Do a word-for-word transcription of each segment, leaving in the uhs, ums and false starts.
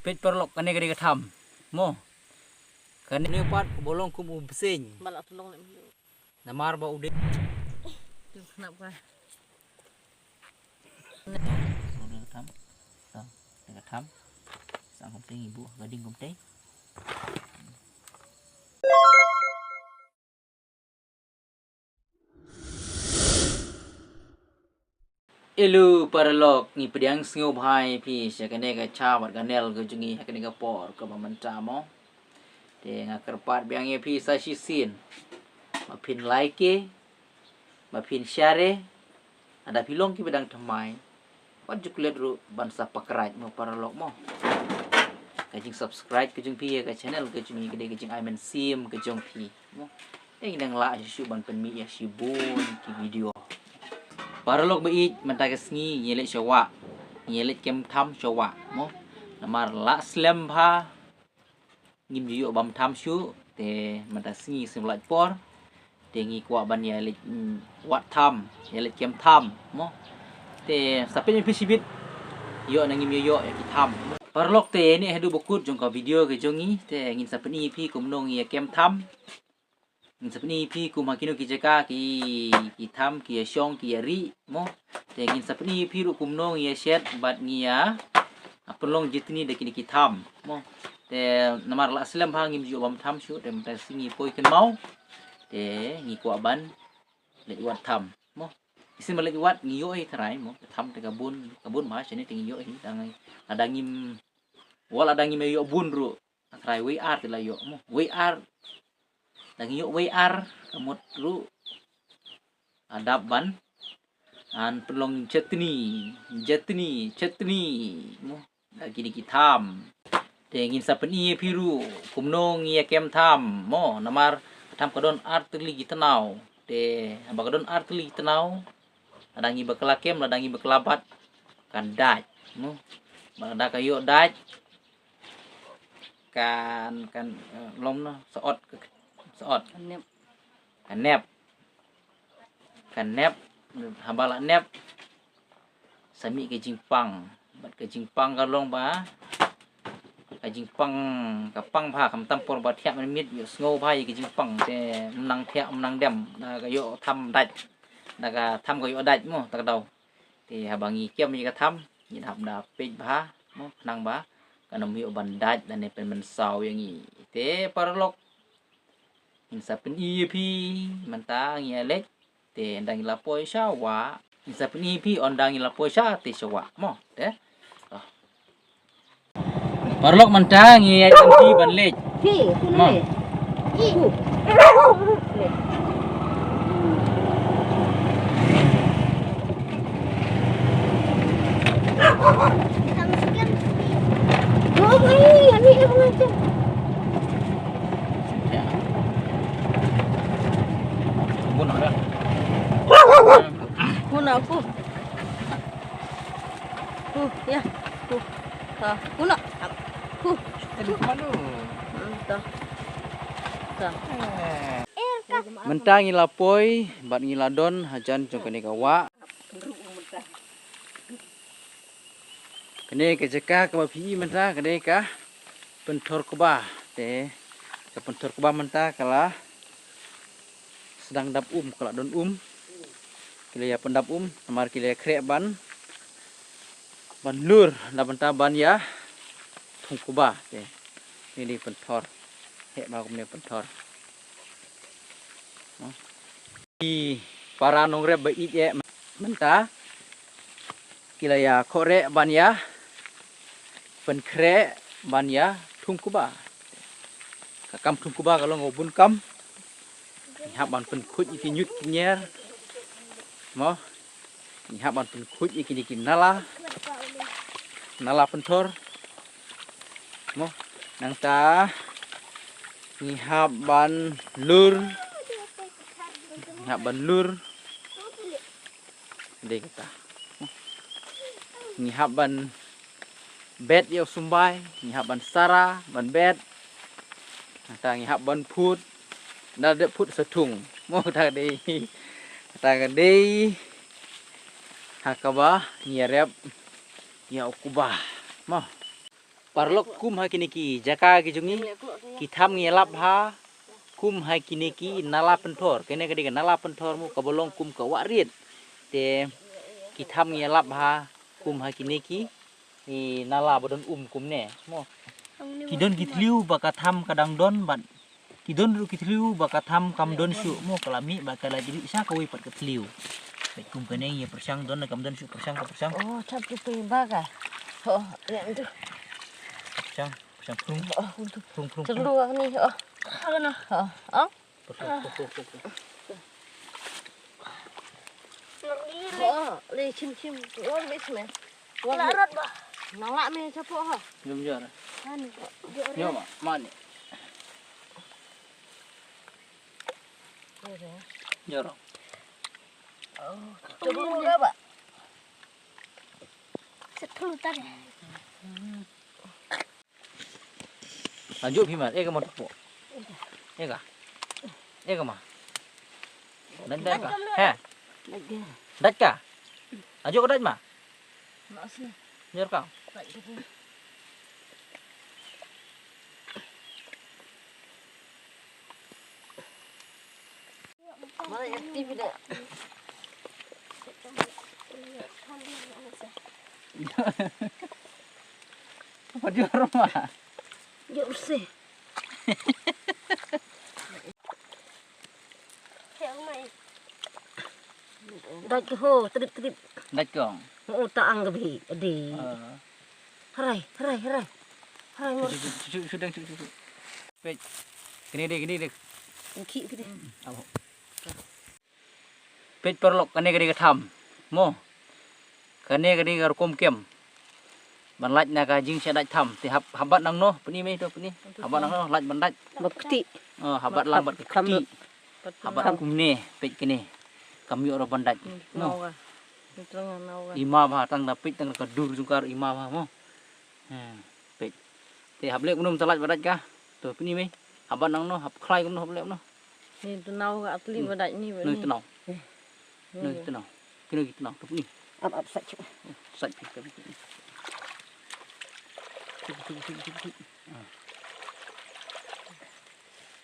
Peit paralok, kane ka dei ka tham. Mo. Kane pat ka ba long kum u bseiñ. Ba la tolong lem. Namar ba u dei. Tu khnap ka. Ka tham. Ka tham. Sang kumtei ngi buh ka ding kumtei. Hello paralok, ngi pdiang sngewbha ïa phi sha kane ka channel bad ka channel ka jong ngi ha kane ka por kaba mynta mo. Te nga kyrpad biang ïa phi sa shisien ba phin like, ba phin share, lada phi long kiba dang thymmai, wat ju klet ruh ban sa pakrat mo paralok mo. Ka jing subscribe ka jong phi ïa ka channel ka jong ngi ka dei ka jingai mynsiem ka jong phi mo. Te ngi dang lah shuh shuh ban pynmih ïa shibun ki video. Paralok ba ïeit, mynta ka sngi ngi leit sha wah. Ngi leit kem tham sha wah mo. Namar la slem bha ngim ju ïoh bam tham shuh, te mynta sngi sngewlait por. Te ngi kwah ban ïa leit, mm, wad tham, ïa leit kem tham mo. Te sa peit ïa phi shibit, ïoh ne ngim ïoh ïa ki tham. Paralok, te ïa ne haduh ba kut jong ka video ka jong ngi, te ngin sa pyni ïa phi kumno ngi ïa kem tham. Ngin sa pyni ïa phi kum ha kino ki jaka ki, ki tham ki ïa shong ki ïa rieh mo. Te ngin sa pyni ïa phi ruh kumno ngi ïa shet bad ngi ïa, ah, pynlong jitni da kine ki tham mo. Te namar la slem bha ngim ju bam tham shuh, te mynta sngi poi kynmaw. Te ngi kwah ban leit wad tham mo. Isih ma leit wad ngi ïoh hi trai mo. Tham te ka bun, ka bun ma shane te ngi ïoh hi dang, lada ngim, wat lada ngim ïoh bun ruh. Trai wei ar te la ïoh mo. Wei ar. Dang ïoh wei ar ka mut ruh. Adap ban. An pynlong chetni, chetni, chetni mo. Da kine ki tham. Te ngin sa pyni ïa phi ruh kumno ngi ïa kem tham mo. Namar ka tham ka don ar tylli ki tnaw. Te haba ka don ar tylli ki tnaw, lada ngi bakla kem, lada ngi bakla bat, kan dait mo. Lada ka ïoh dait, kan, kan, eh, long noh, sa ot, sa ot. Kan nep. Kan nep. Kan nep, haba la nep, sa mih ka jingpang. Bad ka jingpang ka long ba, ka jingpang, ka pang bha, khamtam por ba thiah mynmiet, ïohsngew bha ïa ka jingpang, te ym nang thiah, ym nang dem, da ka ïoh tham dait. Da ka tham ka ïoh dait mo, ta ka daw. Te haba ngi kem ïa ka tham, ngin hap da peit bha mo, khnang ba kan ym ïoh ban dait lane pynmynsaw ïa ngi. Te paralok, ngin sa pyni ïa phi mynta ngi ïa leit. Te ynda ngi la poi sha wah, ngin sa pyni ïa phi ynda ngi la poi sha te sha wah mo. Te. Paralok, mynta ngi ïa leit ban leit. Phi, phi mo. Leit. Phi. Kuna aku. Huh, ya. Huh. Ha, kuna. Huh. Tadi kemana? Hmm, ta. Ta. Mynta ngi la poi bad ngi la don hajan jong kane ka wah. Kane ka jaka kaba phi i mynta kane ka pynthor kba. Te ka pynthor kba mynta ka la sdang dap um, ka la don um. Ki la ïa pyndap um namar ki la ïa khreh ban, ban lur na bynta ban ïa thung kba. Te ni dei pynthor. Heh ba kumne pynthor. Ki para nongrep ba ïeit eh mynta ki la ïa khohreh ban ïa pynkhreh ban ïa thung kba. Ka kam thung kba ka long ka bun kam. Ngi hap ban pynkhuid ïa ki ñiut ki ñier. Mo. Ngi hap ban pynkhuid ïa kine ki nala. Nala pynthor. Mo. Nangta ngi hap ban lur. Ngi hap ban lur. Dei kata. Ngi hap ban bet ïa u symbai, ngi hap ban sara, ban bet. Kata ngi hap ban phut. Da dep phut sa thung. Mo kata ka dei. Kata ka dei. Ha kaba ngi rep ïa u kba. Mo. Paralok, kum ha kine ki jaka ki jong ngi, ki tham ngi lap ha, kum ha kine ki nala pynthor, kane ka dei ka nala pynthor mo, kaba long kum ka wah riat. Te ki tham ngi lap ha, kum ha kine ki, i nala ba don um kumne mo. Ki don ki thliew ba ka tham ka dang don bad ki don ruh ki thliew ba ka tham kam don shuh mo, ka la mih ba ka la dih sa kawei pat ka thliew. Peit kum kane ngi pyrshang don kam don shuh, pyrshang ka pyrshang. Oh, chap tu tu ba ka. Oh, ya tu. Pyrshang, pyrshang prung. Oh, tu. Prung, prung, prung. Terlalu ni. Oh. Ano? Oh. Oh. Pyrshang, prung, prung, prung, prung. Oh, le chim chim. Oh, miss me. Wah, larot ba. Nang lak me chapo ha. Jom jor. Ani. Jom ma, mani. Jor. Oh, tu ba. Setu tadi. Lanjut phi ma, eh ka ma tupo. Eh ka. Eh ka ma. Dan dan ka. He. Dait ka. Lanjut ka dait ma. Jor ka. Mana aktif dah. Apa dia rumah? Dia bersih. Dait ka ho, trip trip. Dait ka. Ho ta ang ka bi, adi. Ah. Harai, harai, harai. Harai mor. Sudang, sudang, sudang. Peit. Kini deh, kini deh. Ki, kini. Abo. Peit paralok, kane ka dei ka tham. Mo. Kane ka dei ka rukom kem ban lait na ka jingshah dait tham. Te hap, hap bat nangno, pyni mei to pyni. Hap bat nangno, lait ban dait. Ba kti. Oh, hap bat lang bad ka kti. Hap bat kumne, peit kane. Kam ïoh ruh ban dait. Mo. Ima bha tang da peit tang ka dur jong ka ima bha mo. Hmm, peit. Te hap leh kumno mynta lait ban dait ka. To pyni mei. Hap bat nangno, hap khlai kumno, hap leh kumno. Ni tnaw ka atli ba dait ni ba ni. Ni tnaw. Ni tnaw. Kino ki tnaw, to pyni. Ap ap sait. Sait. Tuk tuk tuk tuk tuk. Ah.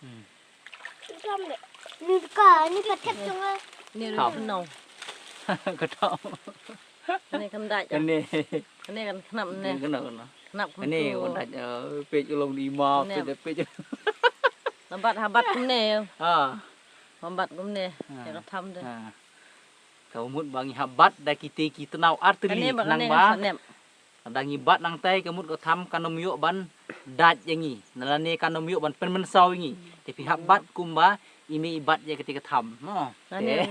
Hmm. Ni ka, ni ka thep jong nga. Ni ri tnaw. Ka tnaw. Kane kan dait. Kane. Kane kan khnap ne. Kane khnap, khnap. Kane kan dait, eh, peit u long di ma, peit, peit. Habat, habat kumne. Ha. Habat kumne. Ha. Ka tham de. Ha. Ka mut ba ngi habat da kite ki tnaw artylli nang ba. Kane ba kane kan nep. Lada ngi bat nangtai ka mut ka tham kan ym ïoh ban dait ïa ngi. Nalane kan ym ïoh ban pynmynsaw ïa ngi. Te phi hap bat kumba i mei i bat ïa kata ka tham. Mo. Nane.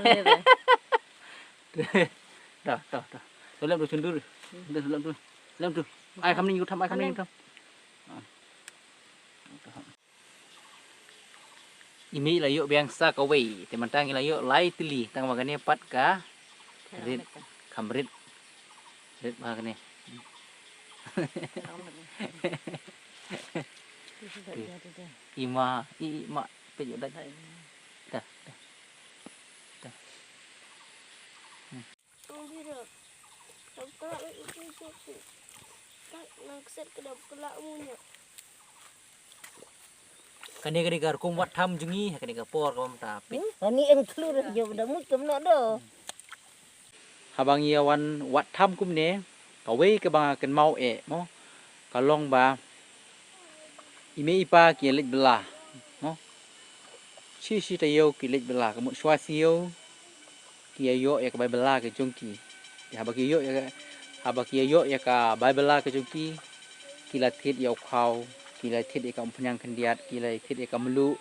Dah, dah, dah. To lem tu sundur. Dah lem tu. Lem tu. Ai kham ning u tham, ai kham ning u tham. I mei la ïoh biang sa kawei, te mynta ngi la ïoh lai tylli, tang ba kane pat ka rit, kham rit. Rit bha kane. I ma, i, i ma, peit ïoh dait. Dah, dah. Dah. Kane ka dei ka rukom wat tham jong ngi ha kane ka por kaba mynta, peit. Hmm? Ani eng thlur ïa da mut kam noh do. Haba ngi ïa wan wat tham kumne, kawei kaba nga kynmaw eh mo, ka long ba i mei i pa ki ïa leit bylla mo. Shi shi taïew ki leit bylla, ka mut shwa shi taïew ki ïa ïoh ïa ka bai bylla ka jong ki. Haba ki ïoh ïa ka, haba ki ïa ïoh ïa ka bai bylla ka jong ki, ki la thied ïa u khaw, ki la thied ïa ka umphniang khyndiat, ki la thied ïa ka mluh,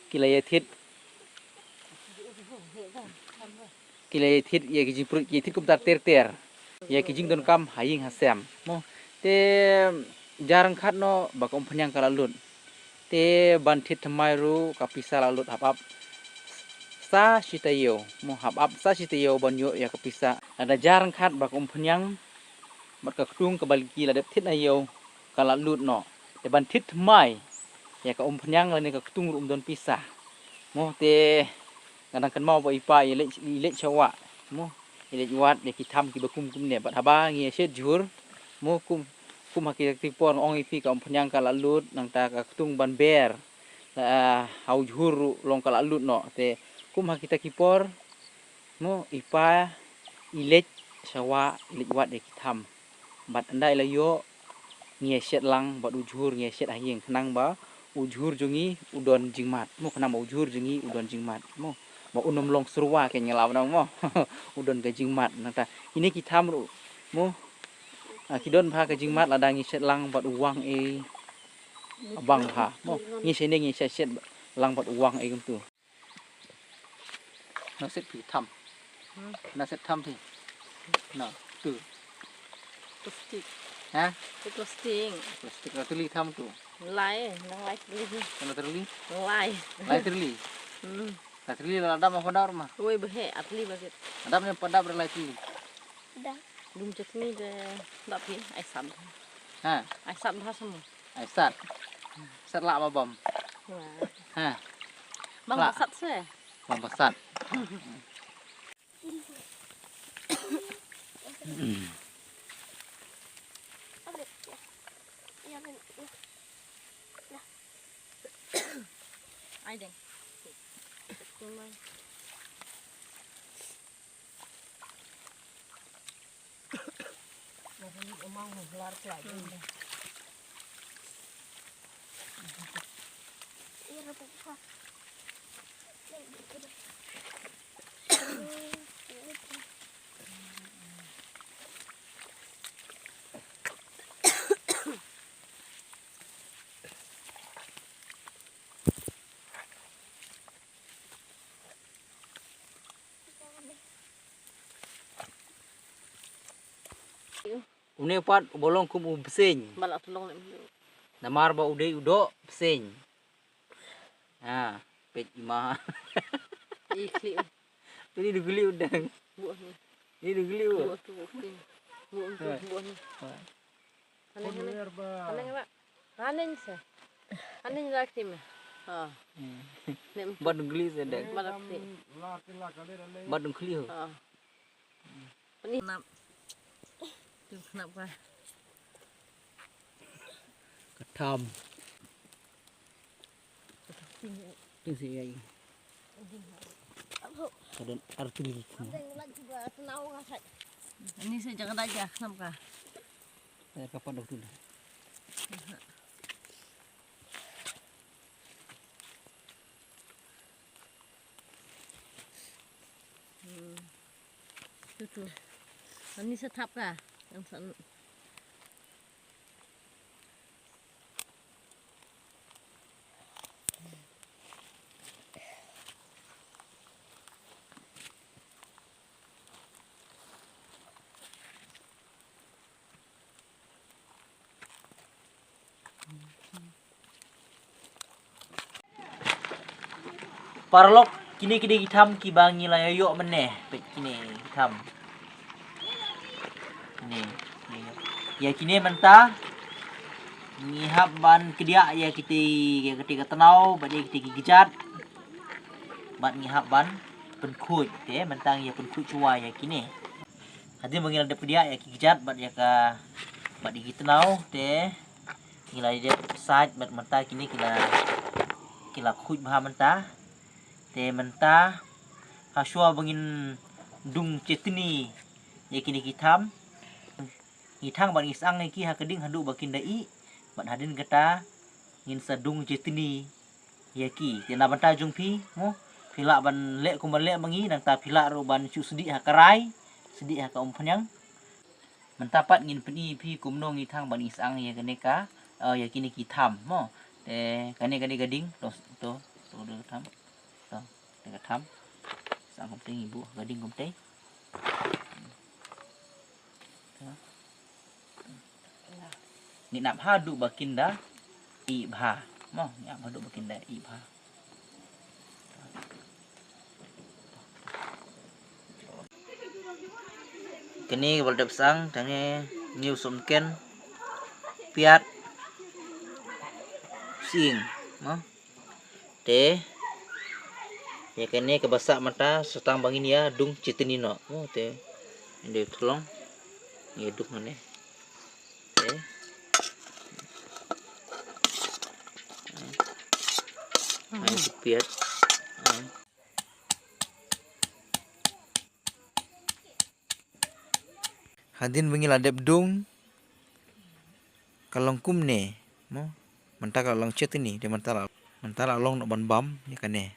ki la ïa thied, ki la ïa thied ïa ki jingpyrkhat, ki ïa thied kumta ter ter ïa ki jingdonkam ha ïing ha sem mo. Te jar ryngkat noh ba ka umphniang ka la lut. Te ban thied thymmai ruh ka pisa la lut hap ap sa shi taïew mo, hap ap sa shi taïew ban ïoh ïa ka pisa. Lada jar ryngkat ba ka umphniang bad ka ktung kaba ki la dep thied na ïew ka la lut noh. Te ban thied thymmai ïa ka umphniang lane ka ktung ruh ym don pisa mo. Te nga dang kynmaw ba i pa i leit, i leit sha wah mo, i leit wad ïa ki tham kiba kum kumne bad haba ngi ïa shet jhur mo, kum Kum ha kita ki por ong ïa phi ka umphniang ka la lut, nangta ka ktung ban ber. La, ah, ha u jhur ruh long ka la lut noh. Te kum ha kita ki por, mo, i pa i leit sha wah, i leit wad ïa ki tham. Bad ynda i la ïoh, ngi ïa shet lang bad u jhur, ngi ïa shet ha ïing khnang ba u jhur jong ngi u don jingmad. Mo, khnang ba u jhur jong ngi u don jingmad. Mo, ba un ym long syrwa, keiñ nga lah ban ong, mo. U don ka jingmad. Nangta kine ki tham ruh, mo, ah, ki don bha ka jingmad lada ngi shet lang bad u wang ei. Bang bha, mo. Ngi shet ne ngi shet, shet lang bad u wang ei kumtu. Na set phi tham. Hmm. Na set tham phi. Na tu. Plastik. Ha? Tu plastik. Plastik la tylli tham tu. Lai, nang lai tylli. Na tylli? Lai. Lai tylli. Hmm. La tylli la dap ma padap ma. Woi, behe, atli basit. Dap ne padap re lai tylli. Dah. Dum chetni de dap hi, ai sat. Ha? Ai sat bha semua. Ai sat. Sat lah ma bam. Wah. Ha? Bang lah. Basat se. Bang basat. Ai deng. Une pat u ba long kum u bseiñ. Ba la tu long lem. Namar ba u dei u doh bseiñ. Ha, peit i ma. I khlieh. Ini du khlieh u dang. Buh ni. Ini du khlieh u. Buh tu, buh tu. Buh tu, buh ni. Ha. Haneng, haneng. Haneng, haneng, haneng se. Haneng la kti me. Ha. Hmm. Nem. Bad du khlieh se dang. Bad la kti. Bad du khlieh. Ha. Penih. Khnap. Tu khnap ka. Ka tham. Ting si ai. Ka don artylli. Ani sa jaka da ja khnap ka. Ka pat dok tu. Hmm. Tu tu. Ani sa thap ka. Yang san. Paralok, kine ki dei ki tham kiba ngi la ïoh mynne. Peit kine ki tham. Kine, kine. Ïa kine mynta ngi hap ban kdiah ïa kite, ïa kite ka tnaw bad ïa kite ki kjat. Bad ngi hap ban pynkhuid te, mynta ngi ïa pynkhuid shuwa ïa kine. Hadien ba ngi la dep kdiah ïa ki kjat bad ïa ka, bad ïa ki tnaw te ngi la dep sait bad mynta kine ki la, ki la khuid bha mynta. Te mynta ha shuwa ba ngin dung chetni ïa kine ki tham, ngi thang bad ngi sang ïa ki ha ka ding haduh ba kin da ih. Bad hadien kata ngin sa dung chetni ïa ki. Te na bynta jong phi, mo, phi lah ban leh kumba leh ma ngi, nangta phi lah ruh ban shu sdieh ha ka rai, sdieh ha ka umphniang. Mynta pat ngin pyni phi kumno ngi thang ban ngi sang ïa kane ka, eh, ïa kine ki tham, mo. Te kane ka dei ka ding, to, to, to, to ka tham. To, to ka tham. Sang kumtei ngi buh ka ding kumtei. To. Ngi nap haduh ba kin da ih bha. Mo, ngi nap haduh ba kin da ih bha. Kane ka ba la dep sang, tang ne, niw sumken, piat, sieng, mo. Te ïa kane kaba sah mynta sa tang ba ngin ïa dung chetni noh. Mo, te. Ynda thlong ïa dung ne. Te. Piat. Hadien ba ngi la dep dung, ka long kumne, mo? Mynta ka long chet ni, de mynta la, mynta la long noh ban bam ïa kane.